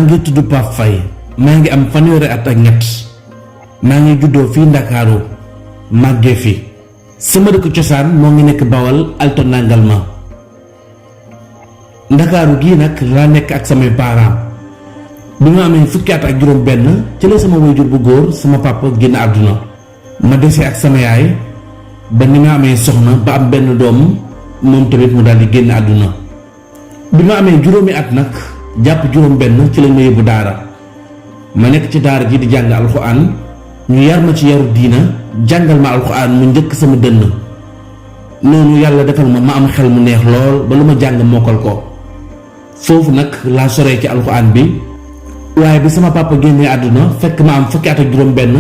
ngi tudd Pape Faye maa ngi am fanweeri at ak ñett maa ngi juddoo fii Ndakaaru màggee fi sama dëkk cosaan moo ngi nekk Bawal Alto Nangal ma Ndakaaru gii nag laa nekk ak samay parents bi ma amee fukki at ak juróom benn ci la sama waajur bu góor sama papa génn àdduna ma dese ak sama yaay ba ni ma amee soxna ba am benn doom moom tamit mu daal di génn àdduna bi ma amee juróomi at nag jàpp juróom benn ci lañ ma yóbbu daara ma nekk ci daara ji di jàng alxuraan ñu yar ma ci yaru diina jàngal ma alxuraan mu njëkk sama dënn noonu yàlla defal ma am xel mu neex lool ba lu ma jàng mokkal ko foofu nag laa soree ci alxuraan bi waaye bi sama papa génnee àdduna fekk ma am fukki at ak juróom benn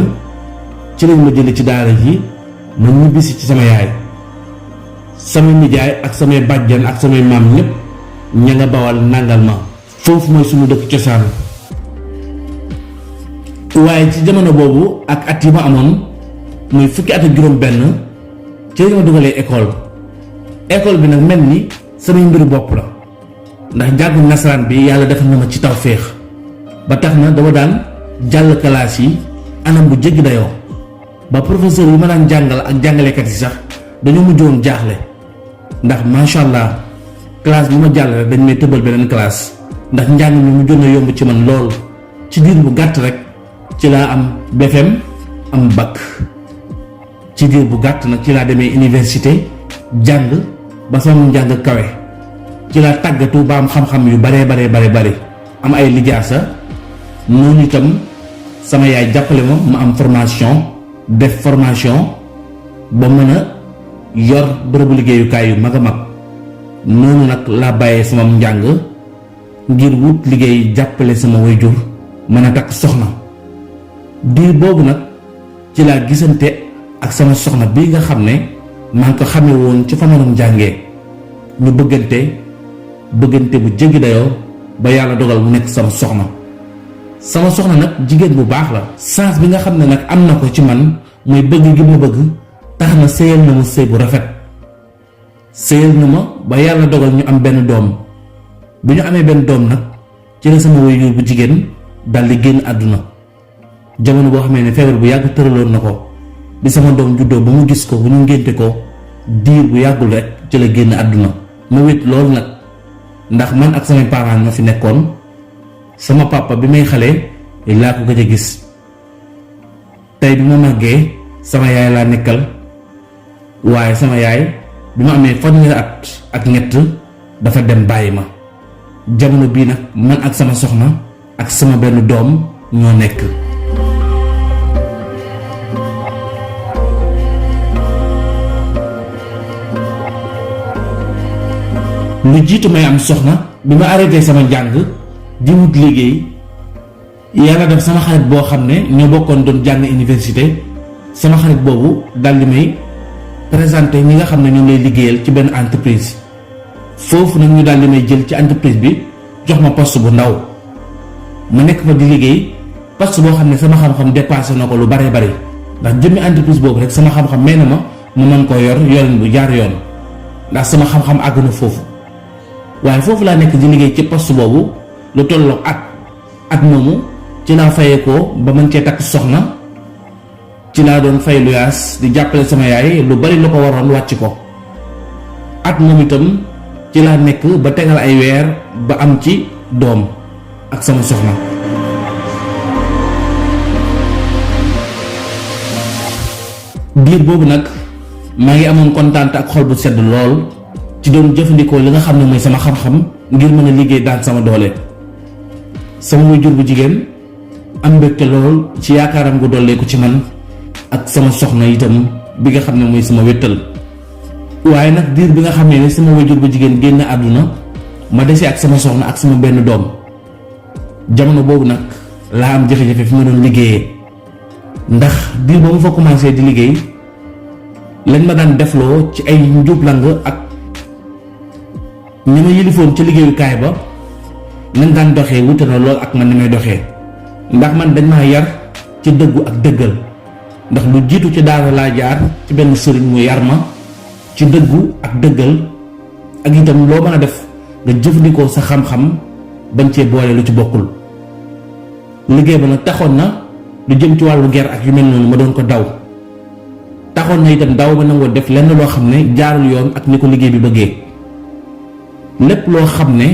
ci lañ ma jële ci daara ji ma ñibbisi ci sama yaay sama nijaay ak samay bàjjan ak samay maam ñépp ña nga Bawal Nangal ma foofu mooy suñu dëkk cosaan waaye ci jamono boobu ak at yi ma amoon muy fukki at ak juróom benn ci lañ ma dugalee école bi nag mel ni samay mbiru bopp la ndax njàngum nasaraan bi yàlla defal na ma ci tawféex ba tax na dama daan jàll classe yi anam bu jéggi dayoo ba professeur yi ma daan jàngal ak jàngalekat yi sax dañoo mujjoon jaaxle ndax macha allah classe bi ma jàll rek dañ may tëbal beneen classe ndax njàng mi mujjoon na yomb ci man lool ci diir bu gàtt rek ci laa am BFM am bac ci diir bu gàtt nag ci laa demee université jàng ba sama njàng kawe ci laa tàggatu ba am xam-xam yu bare am ay lijaasa noonu itam sama yaay jàppale ma am formation def formation ba mën a yor bërëbu liggéeyukaay yu mag a mag noonu nag laa bàyyee sama njàng ngir wut liggéey jàppale sama waajur mën a takk soxna diir boobu nag ci laa gisante ak sama soxna bii nga xam ne maa ngi ko xamee woon ci fa ma doon jàngee ñu bëggante bu jéggi dayoo ba yàlla dogal mu nekk sama soxna nag jigéen bu baax la chance bi nga xam ne nag am na ko ci man muy bëgg gi ma bëgg tax na sëyal na ma sëy bu rafet sëyal na ma ba yàlla dogal ñu am benn doom bi ñu amee benn doom nag ci la sama waajur bu jigéen dal di génn àdduna jamono boo xamee ne feebar bu yàgg tëraloon na ko bi sama doom juddoo ba mu gis ko bu ñu ngénte ko diir bu yàggul rek ci la génn àdduna ma wét loolu nag ndax man ak samay parents ñoo fi nekkoon sama papa bi may xale laa ko gëj a gis tey bi ma màggee sama yaay laa nekkal waaye sama yaay bi ma amee fanweeri at ak ñett dafa dem bàyyi ma jamono bii nag man ak sama soxna ak sama benn doom ñoo nekk. lu jiitu may am soxna bi ma arrêté sama njàng di wut liggéey yàlla def sama xarit boo xam ne ñoo bokkoon doon jàng université sama xarit boobu dal di may présenté ñi nga xam ne ñoom lay liggéeyal ci benn entreprise foofu nag ñu daal di may jël ci entreprise bi jox ma poste bu ndaw ma nekk fa di liggéey poste boo xam ne sama xam-xam dépassé na ko lu bare ndax jëmmi entreprise boobu rek sama xam-xam may na ma mën koo yor yorin bu jaar yoon ndax sama xam-xam àgg na foofu waaye foofu laa nekk di liggéey ci poste boobu lu tolloog at moomu ci laa fayee ko ba mën cee takk soxna ci laa doon fay luyaas di jàppale sama yaay lu bari lu ko waroon wàcc ko at moom itam ci laa nekk ba tegal ay weer ba am ci doom ak sama soxna biir boobu nag maa ngi amoon kontaan ak xol bu sedd lool ci doon jëfandikoo li nga xam ne mooy sama xam-xam ngir mën a liggéey daan sama doole sama waajur bu jigéen am mbégte lool ci yaakaaram gu dolleeku ci man ak sama soxna itam bi nga xam ne mooy sama wéttal waaye nag diir bi nga xam ne sama waajur bu jigéen génn àdduna ma dese ak sama soxna ak sama benn doom jamono boobu nag laa am jafe-jafe fi ma doon liggéeyee ndax diir ba mu fa commencé di liggéey lañ ma daan defloo ci ay njublang ak ñi ma yilifoon ci liggéeyukaay ba nañ daan doxee wute na lool ak man ni may doxee ndax man dañ maa yar ci dëggu ak dëggal ndax lu jiitu ci daara laa jaar ci benn sëriñ mu yar ma ci dëggu ak dëggal ak itam loo mën a def nga jëfandikoo sa xam-xam bañ cee boole lu ci bokkul liggéey ba nag taxoon na lu jëm ci wàllu ger ak yu mel noonu ma doon ko daw. taxoon na itam daw ma nangoo def lenn loo xam ne jaarul yoon ak ni ko liggéey bi bëggee. lépp loo xam ne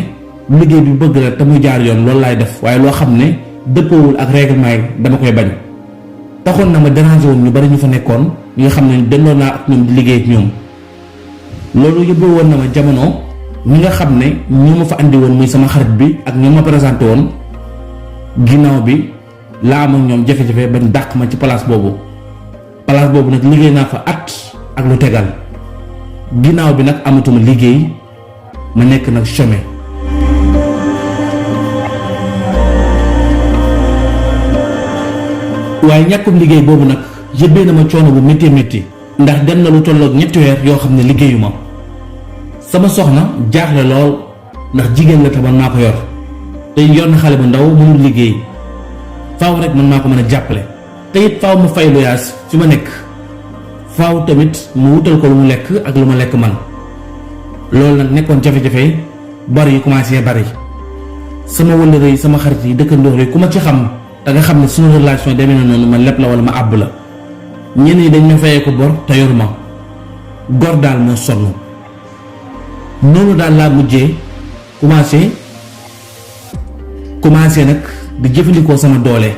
liggéey bi bëgg la te muy jaar yoon loolu laay def, waaye loo xam ne dëppoowul ak règlement yi dama koy bañ. taxoon na ma déranger woon ñu bari ñu fa nekkoon ñi nga xam ne delloo naa ak ñoom di liggéey ak ñoom. loolu yóbboo woon na ma jamono ñi nga xam ne ñoo ma fa andi woon muy sama xarit bi ak ñoo ma présenté woon, ginnaaw bi laa am ak ñoom jafe-jafe bañ dàq ma ci place boobu. place boobu nag liggéey naa fa at ak lu tegal. ginnaaw bi nag amatuma liggéey ma nekk nag chômé. waaye ñàkkum liggéey boobu nag yëbbee na ma coono bu métti métti, ndax dem na lu tolloog 3 weer yoo xam ne liggéeyuma. sama soxna jaaxle lool ndax jigéen la taman maa ko yor te yor na xale bu ndaw mënul liggéey, faaw rek man maa ko mën a jàppale. te it faaw ma fay luyaas fi ma nekk, faaw tamit mu wutal ko lu mu lekk ak lu ma lekk man. loolu nag nekkoon jafe-jafe bari yu commencé bari. sama wëllëre yi sama xarit yi dëkkandoo yi ku ma ci xam da nga xam ne suñu relation demee na noonu ma leb la wala ma àbb la. ñenn ñi dañ ma fayee ko bor te yor ma. gor daal moo sonn. noonu daal laa mujjee commencé nag di jëfandikoo sama doole,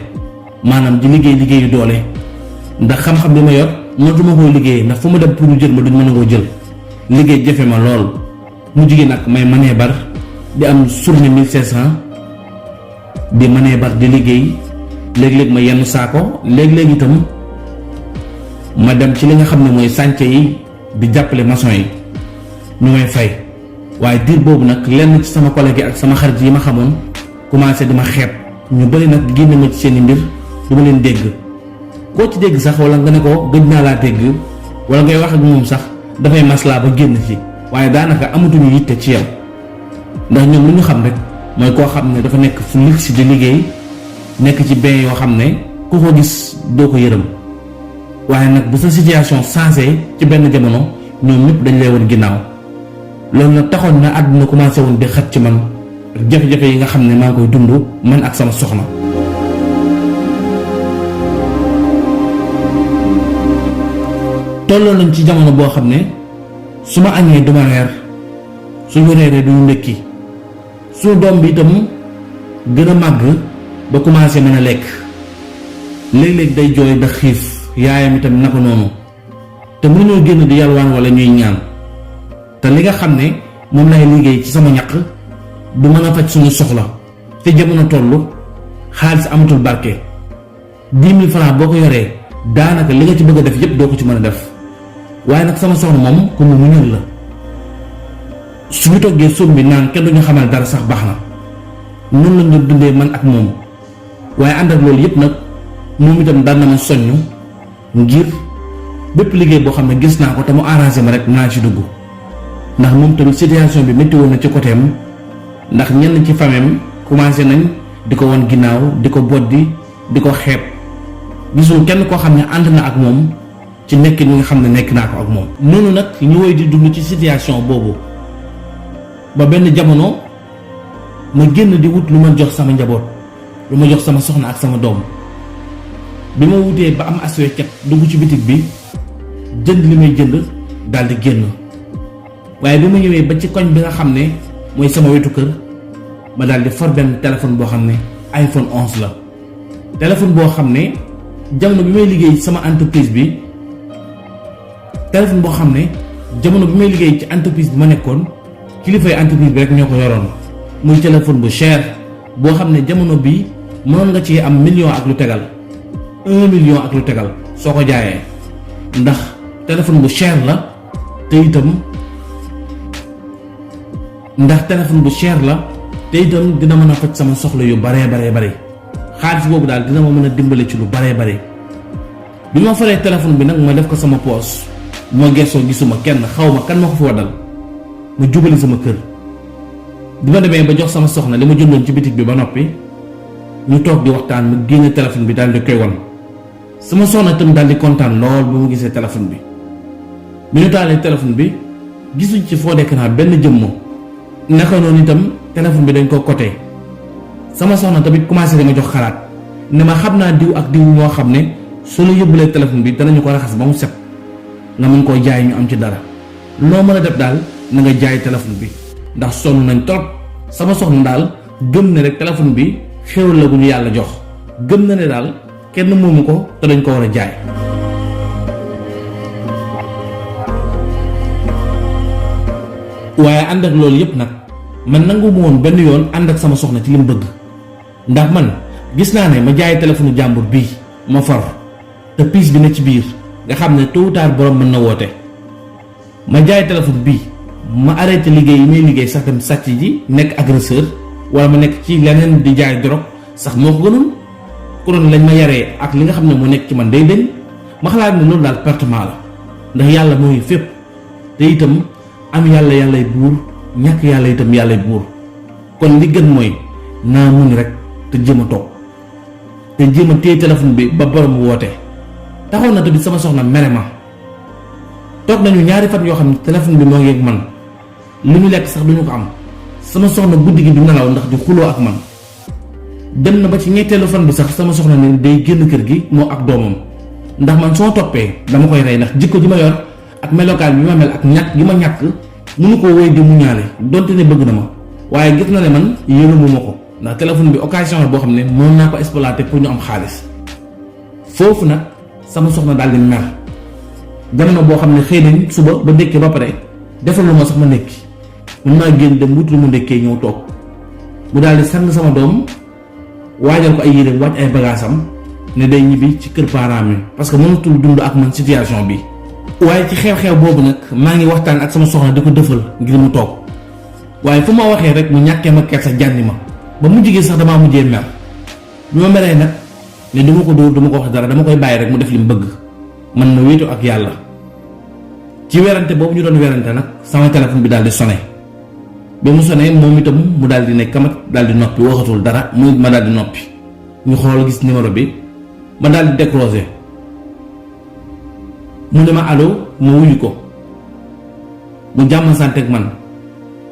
maanaam di liggéeyu doole, ndax xam-xam bi ma yor mënatuma koo liggéey ndax fu ma dem pour ñu jël ma duñ mën a koo jël. liggéey jafe ma lool mu jigéen nag may manee bar di am journée 1500 di manee bar di liggéey. léeg-léeg ma yenn saako, léeg-léeg itam ma dem ci li nga xam ne mooy chantier yi di jàppale maçon yi ñu may fay. waaye diir boobu nag lenn ci sama collègue yi ak sama xarit yi ma xamoon commencé di ma xeeb. ñu bari nag génne ma ci seeni mbir du ma leen dégg. koo ci dégg sax wala nga ne ko gëj naa laa dégg wala ngay wax ak moom sax dafay maslaa ba génn ci, waaye daanaka amatuñu yitte ci yow. ndax ñoom lu ñu xam rek mooy koo xam ne dafa nekk fu luxe di liggéey, nekk ci benn yoo xam ne ku ko gis doo ko yërëm. waaye nag bu sa situation changé ci benn jamono ñoom ñëpp dañ lay woon ginnaaw. loolu nag taxoon na àdduna commencé woon di xat ci man ak jafe-jafe yi nga xam ne maa ngi koy dund man ak sama soxna. tolloo nañ ci jamono boo xam ne su ma añee duma reer, suñu reeree duñu ndékki. suñu doom bi itam gën a màgg ba commencé mën a lekk. léeg-léeg day jooy da xiif, yaayam itam naka noonu, te mënuñoo génn di yalwaan wala ñuy ñaan. te li nga xam ne moom lay liggéey ci sama ñaq du mën a faj suñu soxla, te jamono toll xaalis amatul barke. 10 000 francs boo ko yoree daanaka li nga ci bëgg a def yépp doo ko ci mën a def. waaye nag sama soxna moom ku mu muñal la. suñu toggee sóom bi naan kenn duñu xamal dara sax baax na. noonu lañ doon dundee man ak moom. waaye ànd ak loolu yépp nag moom itam daan na ma soññ ngir bépp liggéey boo xam ne gis naa ko te mu arrangé ma rek naa ci dugg. ndax moom tamit situation bi métti woon na ci côté am, ndax ñenn ci famem commencé nañ di ko won ginnaaw, di ko boddi, di ko xeeb. gisul kenn koo xam ne ànd na ak moom ci nekk ñi nga xam ne nekk naa ko ak moom. noonu nag ñu woy di dund ci situation boobu ba benn jamono ma génn di wut lu ma jox sama njaboot, lu ma jox sama soxna ak sama doom. bi ma wutee ba am as weccat dugg ci bitig bi jënd li may jënd daal di génn. waaye bi ma ñëwee ba ci koñ bi nga xam ne mooy sama wetu kër ma daal di for benn téléphone boo xam ne iPhone 11 la. téléphone boo xam ne jamono bi may liggéey sama entreprise bi, téléphone boo xam ne jamono bi may liggéey ci entreprise bi ma nekkoon kilifay entreprise bi rek ñoo ko yoroon. muy téléphone bu cher boo xam ne jamono bi mënoon nga ci am million ak lu tegal, 1 million ak lu tegal soo ko jaayee. ndax téléphone bu cher la te itam dina mën a faj sama soxla yu baree bare. xaalis boobu daal dina ma mën a dimbale ci lu baree bare. bi ma faree téléphone bi nag ma def ko sama poos, ma gëstoo gisuma kenn, xaw ma kan ma ko fi waddal. ma jubali sama kër. bi ma demee ba jox sama soxna li ma jëndoon ci bitig bi ba noppi, ñu toog di waxtaan, ma génne téléphone bi daal di koy won. sama soxna itam daal di kontaan lool bu mu gisee téléphone bi. bi ñu taalee téléphone bi gisuñ ci fond d'écran benn jëmm. naka noonu itam téléphone bi dañ ko côté. sama soxna tamit commencé dama jox xalaat ne ma xam naa diw ak diw ñoo xam ne soo la yóbbulee téléphone bi danañu ko raxas ba mu set nga mën koo jaay ñu am ci dara loo mën a def daal na nga jaay téléphone bi ndax sonn nañ trop. sama soxna daal gëm ne rek téléphone bi xéwal la gu ñu yàlla jox gëm na ne daal kenn moomu ko te dañ ko war a jaay. waaye ànd ak loolu yépp nag man nangu ma woon benn yoon ànd ak sama soxna ci li mu bëgg ndax man gis naa ne ma jaay téléphone jàmbur bii ma far te piis bi ne ci biir nga xam ne tôt ou tard borom mën na woote ma jaay téléphone bii ma arrêté liggéey yi may liggéey sax dem sàcc ji nekk agresseur wala ma nekk ci leneen di jaay drogue sax moo ko gënoon konoon lañ ma yaree ak li nga xam ne moo nekk ci man day deñ ma xalaat ne loolu daal pertement la ndax yàlla mooy fépp te itam am yàlla yàllay buur ñàkk yàlla itam yàllay buur kon li gën mooy naa muñ rek te jéem a toog te jéem a téye téléphone bi ba borom woote. taxoon na tamit sama soxna mere ma toog nañu ñaari fan yoo xam ne téléphone bi moo ngi ak man lu ñu lekk sax duñu ko am sama soxna guddi gi du nelaw ndax di xuloo ak man dem na ba ci ñetteelu fan bi sax sama soxna ne day génn kër gi moo ak doomam ndax man soo toppee dama koy rey ndax jikko ji ma yor ak melokaan bi ma mel ak ñàkk gi ma ñàkk mënu ko woy di mu ñaale donte ne bëgg na ma waaye gis na ne man yërëmu ma ko ndax téléphone bi occasion la boo xam ne mën naa ko exploiter pour ñu am xaalis foofu nag sama soxna daal di mer jamono boo xam ne xëy nañ suba ba ndékkee ba pare defal lu ma sax ma ndékki mën naa génn dem wut lu mu ndékkee ñëw toog mu daal di sang sama doom waajal ko ay yére waaj ay bagaasam ne day ñibbi ci kër parents mi parce que mënatul dund ak man situation bi waaye ci xew-xew boobu nag maa ngi waxtaan ak sama soxna di ko dëfal ngir mu toog waaye fu ma waxee rek mu ñàkkee ma kersa jànni ma ba mu jigee sax damaa mujjee mer bi ma meree nag ne duma ko dóor duma ko wax dara dama koy bàyyi rek mu def li mu bëgg man ma wéetu ak yàlla ci werante boobu ñu doon werante nag sama téléphone bi daal di sonné ba mu sonné moom itam mu daal di ne kamat daal di noppi waxatul dara mu ma daal di noppi ñu xool gis numéro bi ma daal di décroché mu ne ma allo ma wuyu ko mu jàmm sant ak man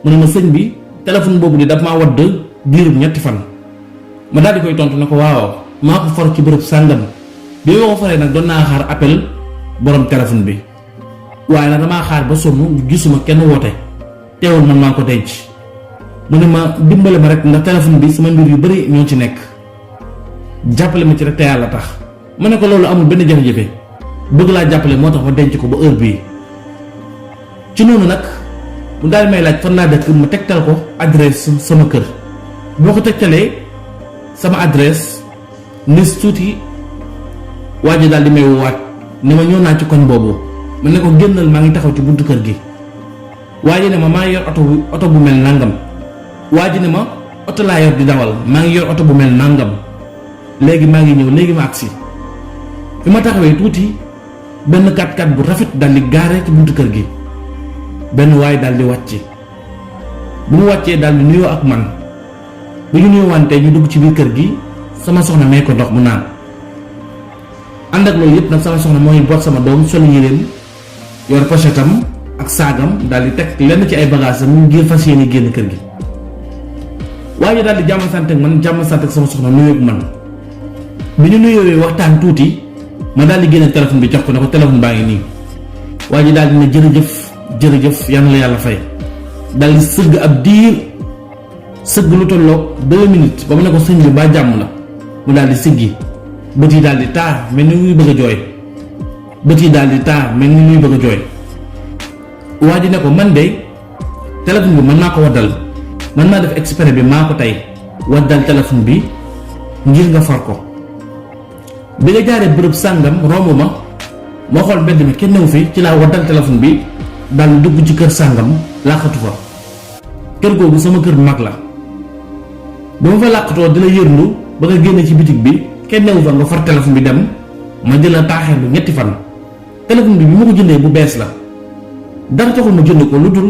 mu ne ma sëñ bi téléphone boobu di daf maa wadd diirub ñetti fan ma daal di koy tontu ne ko waaw maa ko for ci bërëb sàngam bi ma ko foree nag doon naa xaar appel borom téléphone bi waaye nag damaa xaar ba sonn gisuma kenn woote teewul man maa ko denc mu ne ma dimbale ma rek ndax téléphone bi sama mbir yu bari ñoo ci nekk jàppale ma ci rek te yàlla tax ma ne ko loolu amul benn jafe-jafe bëgg laa jàppale moo tax ma denc ko ba heure bii ci noonu nag mu daal may laaj fan laa dëkk ma tegtal ko adresse sama kër boo ko tegtalee sama adresse nis tuuti waa ji daal di may woowaat ne ma ñëw naa ci koñ boobu ma ne ko génnal maa ngi taxaw ci buntu kër gi waa ji ne ma maa ngi yor oto bu mel nangam waa ji ne ma oto laa yor di dawal maa ngi yor oto bu mel nangam léegi maa ngi ñëw léegi ma agsi fi ma taxawee tuuti benn 4x4 bu rafet daal di gaare ci buntu kër gi benn waay daal di wàcc bu mu wàccee daal di nuyoo ak man bu ñu nuyoo wante ñu dugg ci biir kër gi sama soxna may ko ndox mu naan ànd ak loolu yëpp nag sama soxna mooy boot sama doom sol yéreem yor pochetam ak saagam daal di teg lenn ci ay bagages am ngir fas yéene génn kër gi waaye daal di jàmm sant ak man jàmm sant ak sama soxna nuyoo ak man bi ñu nuyoowee waxtaan tuuti ma daal di génne téléphone bi jox ko ne ko téléphone baa ngi nii waa ji daal di ne jërëjëf yal na la yàlla fay daal di sëgg ab diir sëgg lu tolloog 2 minutes ba mu ne ko sëñ bi ba jàmm la mu daal di siggi bët yi daal di taar mel ni muy bëgg a jooy bët yi daal di taar mel ni muy bëgg a jooy waa ji ne ko man de téléphone bi mën naa ko waddal mën naa def exprès bi maa ko tey waddal téléphone bi ngir nga far ko bi nga jaaree bërëb sàngam romb ma moo xool mbedd mi kenn newu fi ci laa waddal téléphone bi daal di dugg ci kër sàngam làqatu fa kër googu sama kër mag la ba ma fa làqatoo di la yërndu ba nga génne ci bitig bi kenn newu fa nga far téléphone bi dem ma jël la taaxeelu ñetti fan téléphone bi ma ko jëndee bu bees la dara taxul ma jënd ko lu dul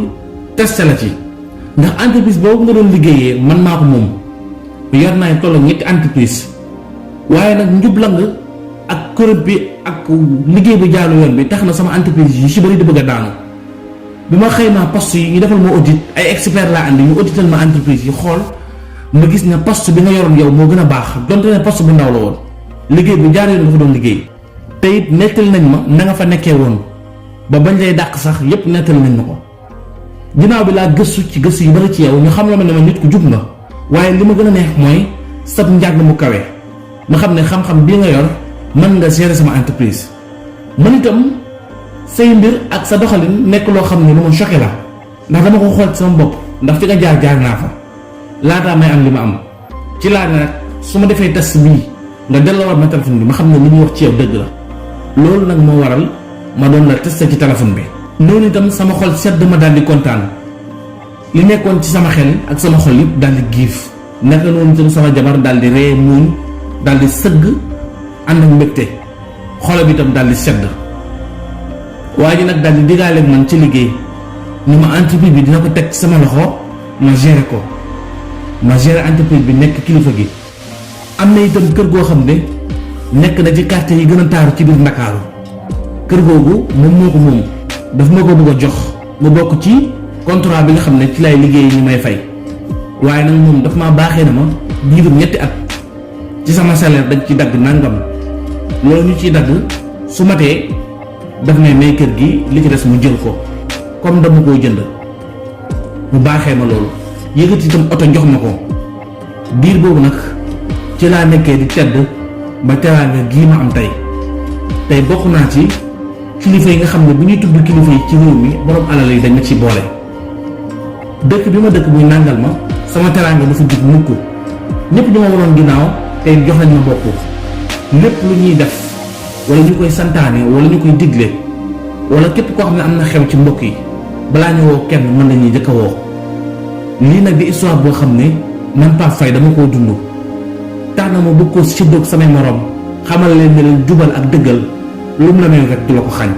testé la ci ndax entreprise boobu nga doon liggéeyee man maa ko moom yor naa toll ñetti entreprise waaye nag njublang ak kuréel bi ak liggéey bu jaalu yoon bi tax na sama entreprise yi ci bëri di bëgg a daanu bi ma xëymaa poste yi ñu defal ma audit ay expert laa andi ñu audital ma entreprise yi xool ma gis ne poste bi nga yoroon yow moo gën a baax donte ne poste bu ndaw la woon liggéey bu jaar yoon nga fa doon liggéey te it nettali nañ ma na nga fa nekkee woon ba bañ lay dàq sax yépp nettali nañ ma ko ginnaaw bi laa gëstu ci gëstu yu bari ci yow ñu xam la ma ne ma nit ku jub nga waaye li ma gën a neex mooy sab njàng mu kawe ma xam ne xam-xam bii nga yor mën nga gérer sama entreprise man itam say mbir ak sa doxalin nekk loo xam ne lu ma choqué la ndax dama ko xool ci sama bopp ndax fi nga jaar naa fa laataa may am li ma am ci laa ne nag su ma defee test bii nga delloowaat ma téléphone bi ma xam ne li ñuy wax ci yow dëgg la loolu nag moo waral ma doon la testé ci téléphone bi noonu itam sama xol sedd ma daal di kontaan li nekkoon ci sama xel ak sama xol yëpp daal di giif naka noonu itam sama jabar daal di ree muuñ daal di sëgg ànd ak mbégte xolo bi itam daal di sedd waa ji nag daal di diggaaleeg man ci liggéey ni ma entreprise bi dina ko teg ci sama loxo ma gérer ko ma gérer entreprise bi nekk kilifa gi am na itam kër goo xam ne nekk na ci quartier yi gën a taaru ci biir Ndakaaru kër googu moom moo ko moom daf ma ko bëgg a jox mu bokk ci contrat bi nga xam ne ci lay liggéey ñu may fay waaye nag moom daf maa baaxee na ma diirum ñetti at ci sama salaire dañ ci dagg nangam loolu ñu ciy dagg su matee daf may kër gi li ci des mu jël ko comme dama koo jënd mu baaxee ma loolu yëkkati itam oto jox ma ko diir boobu nag ci laa nekkee di tedd ba teraanga gii ma am tey bokk naa ci kilifa yi nga xam ne bu ñuy tudd kilifa yi ci réew mi borom alal yi dañ ma ci boole dëkk bi ma dëkk muy nàngal ma sama teraanga dafa jug mukk ñëpp ñu ma waroon ginnaaw tey jox nañ ma bopp lépp lu ñuy def wala ñu koy santaane wala ñu koy digle wala képp koo xam ne am na xew ci mbokk yi balaa ñu woo kenn mën nañuy jëkk a woo lii nag di histoire boo xam ne man Pape Faye dama koo dund tax na ma bëgg koo séddoog samay morom xamal leen ne leen jubal ak dëggal lu mu la mel rek du la ko xañ